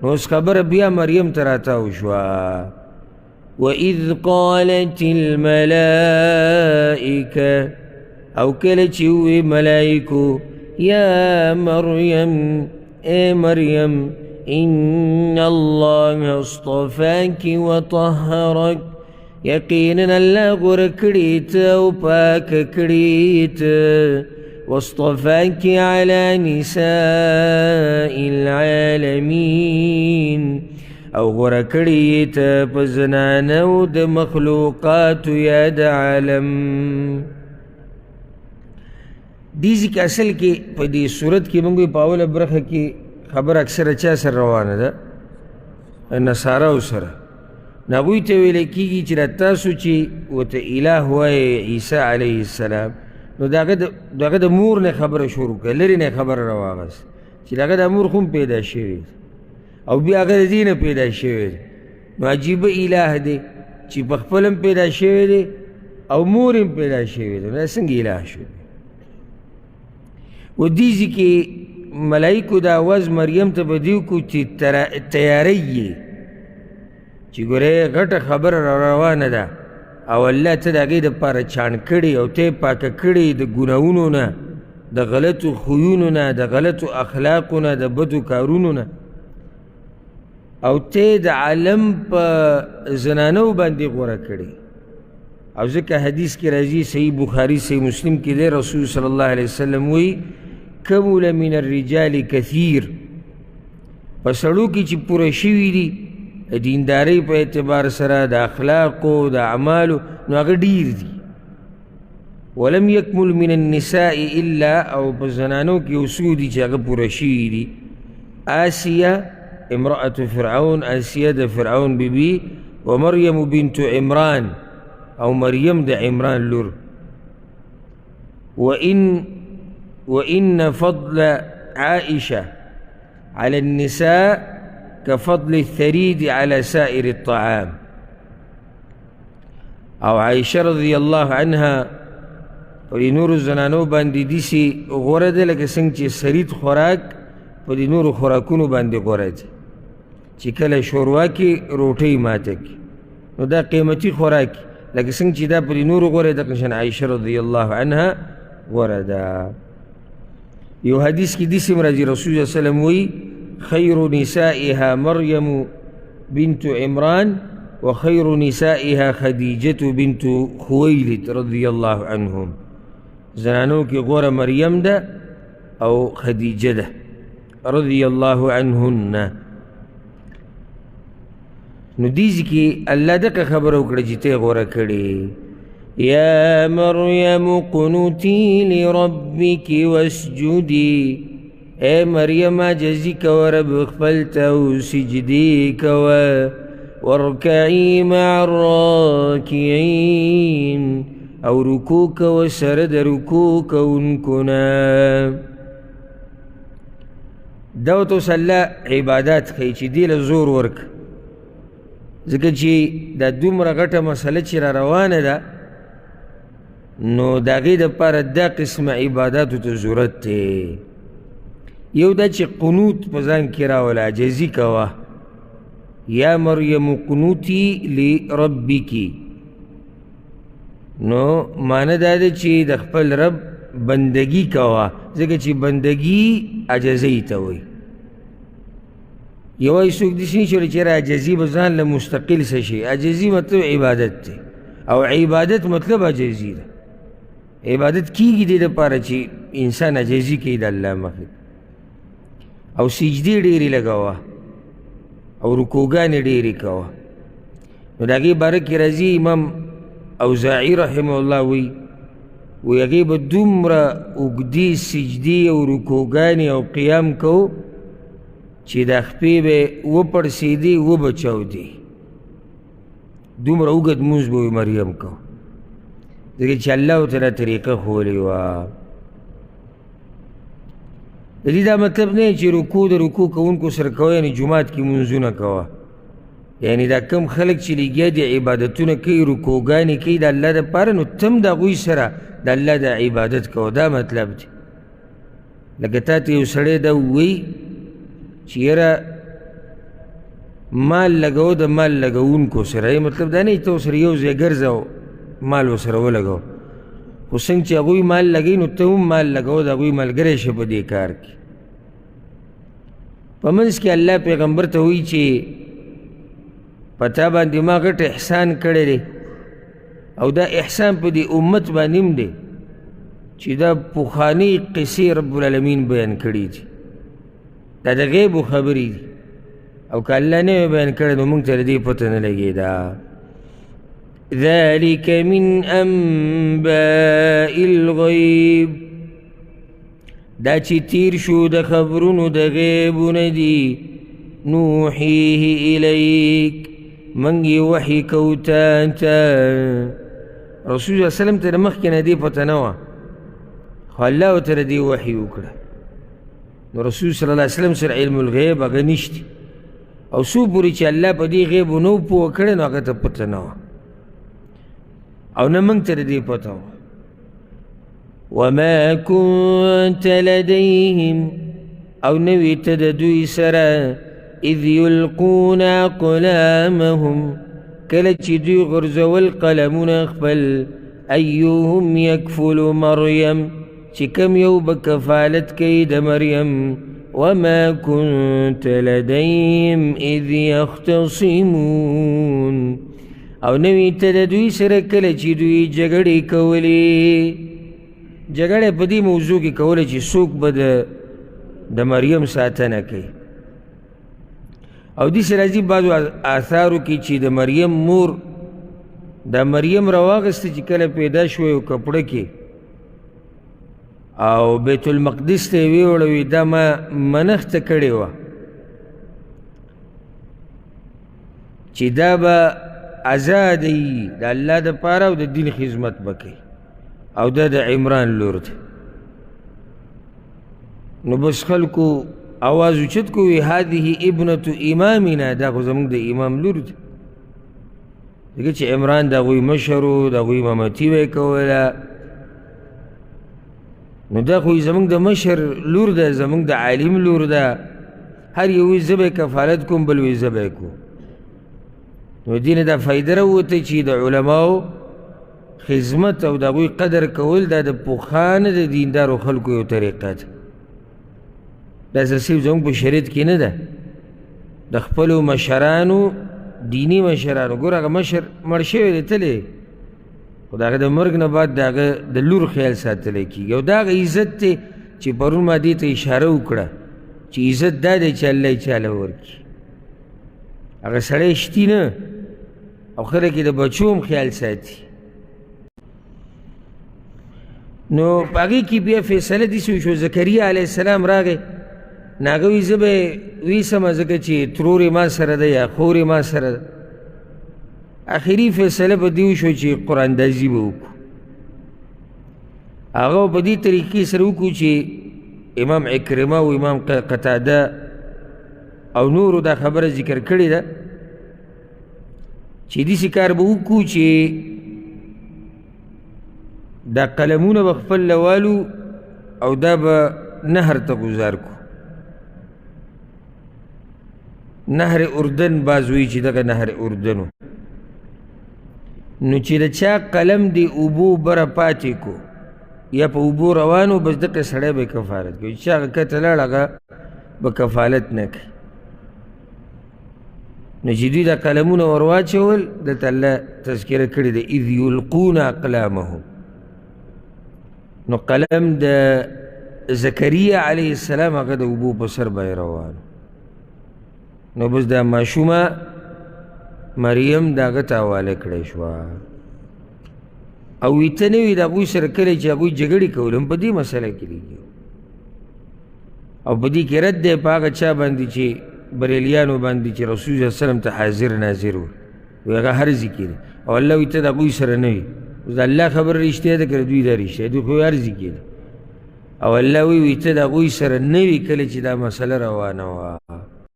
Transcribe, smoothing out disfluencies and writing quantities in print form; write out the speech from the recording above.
نو اوس خبره بیا مریم ته راتاو شوه. وإذ قالت الملائکه، او کله چې ووی ملائکو، یا مریم، ای مریم، ان الله اصطفاک وطهرک، یقینا الله غوره کړې ته او پاکه کړې ته، واصطفاک علی نساء العالمین، او غوره کړې یې ته په زنانو د مخلوقاتو یا د عالم. دې ځای کې اصل کې په دې صورت کې موږ په اوله برخه کې خبره اکثره چا سره روانه ده؟ نصاراو سره. نو هغوی ته ویل کېږي چې دا تاسو چې ورته اله وایې عیسی علیه السلام، نو د هغه د مور نه خبره شروع کړه، لرې نه خبره راواغسته چې د هغه د مور خو هم پیدا شوی او بیا هغه د دې نه پیدا شوی دی. نو عجیبه اله دی چې په خپل هم پیدا شوی دی او مور هم پیدا شوی دی، نو دا څنګه اله شو؟ و دې ځای کې ملایکو دا اواز مریم ته په دې وکړو چې تیاری یې چې ګورې غټه خبره را روانه ده او الله ته د هغې دپاره چاڼ کړې او ته یې پاکه کړې د ګناهونو نه، د غلطو خویونو نه، د غلطو اخلاقو نه، د بدو کارونو نه، او ته د عالم په زنانو باندې غوره کړې. او ځکه حدیث کې راځي، صحیح بخاري صحیح مسلم کې دی، رسول صلی الله علیه وسلم وایي کمل من الرجال کثیر، په سړو کې چې پوره شوي دي د دیندارۍ په اعتبار سره، د اخلاقو، د اعمالو، نو هغه ډېر دي. ولم یکمل من النساء الا، او په زنانو کې یو څو دي چې هغه پوره شوي دي، آسیه امرأة فرعون، آسیه د فرعون بیبي، ومریم بنت عمران، او مریم د عمران لور. وإن فضل عائشة على النساء كفضل الثريد على سائر الطعام. او عائشة رضی الله عنها په دې نورو زنانو باندې داسې غوره ده لکه څنګه چې ثرید خوراک په دې نورو خوراکونو باندې غوره دی، چې کله شوروا کې روټۍ ماته کړي نو دا قیمتي خوراک، لکه څنګه چې دا په دې نورو غوره ده، دغه شان عایشه رضی الله عنها غوره ده. یو حدیث کې داسې هم راځي، رسول الله صلی الله علیه وسلم وایي خیر نسائها مریم بنت عمران وخیر نسائها خدیجة بنت خویلد رضی الله عنهم. زنانو کې غوره مریم ده او خدیجه ده رضی الله عنهن. نو دې ځای کې الله دغه خبره وکړه چې ته یې غوره کړې. یا مریم قنوتي لربک واسجدي، ای مریم عاجزي کوه رب خپل ته او سجدې کوه، وارکعي مع الراکعین، او رکوع کوه سره د رکوع کوونکو نه. دا ورته اوس الله عبادات ښیي چې دې له زور ورکړه، ځکه چې دا دومره غټه مسله چې را روانه ده نو د هغې دپاره دا قسمه عباداتو ته ضرورت دی. یو دا چې قنوت په ځان کې راوله، عاجزي کوه، یا مریم قنوتي لربکي، نو معنی دا ده چې د خپل رب بندگی کوه، ځکه چې بندگی عاجزۍ ته وایي. یوازې څوک داسې نه شي ویلی چې یاره عاجزي به ځان له مستقل څه شي. عاجزي مطلب عبادت دی، او عبادت مطلب عاجزي ده. عبادت کیږي دې دپاره چې انسان عاجزي کوي د الله مخې، او سجدې ډېرې لګوه او رکوګانې ډېرې کوه. نو د هغې باره کې راځي امام اوزاعي رحمه الله وایي، وایي هغې به دومره اوږدې سجدې او رکوګانې او قیام کو چې دا خپې به وپړسېدې وبه چاودې، دومره اوږد لمونځ به مریم کو، ځکه چې الله ورته دا طریقه ښوولې وه. د دې دا مطلب نه چې رکوع د رکوع کوونکو سره کوه، یعنې جومات کې لمونځونه کوه، یعنې دا کم خلک چې لګیا دي عبادتونه کوي، رکوګانې کوي د الله دپاره، نو ته هم د هغوی سره د الله د عبادت کوه، دا مطلب دی. لکه تا ته یو سړی دا ووایي چې یاره مال لګو د مال لګوونکو سره، مطلب دا نه چې ته ورسره یو ځای ګرځه او مال ورسره ولګو، خو څنګه چې هغوی مال لګوي نو ته هم مال لګو، د هغوی ملګری شه په دې کار کې. په منځ کې الله پیغمبر ته وایي چې په تا باندې ما غټ احسان کړی دی، او دا احسان په دې امت باندې هم دی چې دا پخوانۍ قصې رب العالمین بیان کړي دي، دا د غیبو خبرې دي، او که الله نه وی بیان کړی نو موږ ته د دې پته نه لګېده. ذلك من انباء الغیب، دا چې تیر شو د خبرونو د غیبونه دي. نوحیه الیک، موږ یې وحي کوو تا ته. رسول الله صلی الله علیه وسلم ته د مخکې نه دې پته نه وه، خو الله ورته د دې وحي وکړه. نو رسول صلی الله علیه وسلم سره علم الغیب هغه نشته، او څو پورې چې الله په دې غیبو نه پوه کړی نو هغه ته پته نه وه، او نه موږ ته د دې پته وه. وما كنت لديهم، او نه وې ته د دوی سره، اذ یلقون اقلامهم، کله چې دوی غورځول قلمونه خپل، ایهم یکفل مریم، چې کوم یو به کفالت کوي د مریم. وما كنت لديهم اذ یختصمون، او نه وې ته د دوی سره کله چې دوی جګړې کولې. جګړه په دې موضوع کې کوله چې څوک به د مریم ساتنه کوي. او داسې راځي بعضو آثارو کې چې د مریم مور د مریم راواخیسته چې کله پیدا شوه یو کپړه کې، او بیت المقدس ته یې ویوړه، وي دا ما منښته کړې وه چې دا به ازاده وي د الله دپاره او د دین خدمت به کوي، او دا د عمران لور دی. نو بس خلکو اواز اوچت کو، وی هذه ابنة امامنا، دا خو زموږ د امام لور دی. ځکه چې عمران د هغوی مشر و، د هغوی امامتي به یې کوله، نو دا خو زموږ د مشر لور ده، زموږ د عالم لور ده. هر یو وایي زه به یې کفالت کوم، بل وایي زه به یې کوم. نو دې نه دا فایده راووته چې د علماو خدمت او د هغوی قدر کول دا د پخوا نه د دیندارو خلکو یو طریقه ده. دا څه صرف زموږ په شریعت کې نه ده، د خپلو مشرانو دیني مشرانو، ګوره هغه مشر مړ شوی دی تللی، خو د هغه د مرګ نه بعد د هغه د لور خیال ساتلی کېږي. او دا هغه عزت دی چې پرون ما دې ته اشاره وکړه چې عزت دا دی چې الله یې چاله ورکړي. هغه سړی شتي نه، او خلک یې د بچو هم خیال ساتي. نو په هغې کې بیا فیصله داسې وشوه، زکریا علیه السلام راغی، نو هغه وایي زه به یې ویسم ځکه چې ترور یې ما سره ده یا خور یې ما سره ده. اخري فیصله په دې وشوه چې قراندازي به وکړو. هغه په دې طریقې سره وکړو چې امام عکرمه او امام قتاده او نورو دا خبره ذکر کړې ده چې داسې کار به وکړو چې دا قلمونه به خپل لوالو او دا به نهر ته ګزار کړو. نهر اردن باز وایي چې دغه نهر اردن و. نو چې د چا قلم د اوبو بره پاتې کو یا په اوبو روان و، بس دغه سړی به کفالت کوي، چې هغه کته لاړ هغه به کفالت نه کوي. نو چې دوی دا قلمونه ور واچول، دلته الله تذکره کړې ده، اذ یلقون اقلامهم. نو قلم د زکریا علیه السلام هغه د اوبو په سر باندې روان. نو بس دا ماشومه مریم د هغه ته حواله کړی شوه. او ویته نه وي د هغوی سره کله چې هغوی جګړې کولې هم په دې مسله کې لګي. او په دې کې رد دی په هغه چا باندې چې بریلیانو باندې چې رسول صلی الله علیه وسلم ته حاضر ناظر و، وایي هغه هر ځای کې دی، او الله وایي ته د هغوی سره نه وي. اوس د الله خبره رښتیا ده که د دوی دا رښتیا؟ دوی خو هر ځای کې دی، او الله وایي ته د هغوی سره نه وي کله چې دا مسله روانه وه.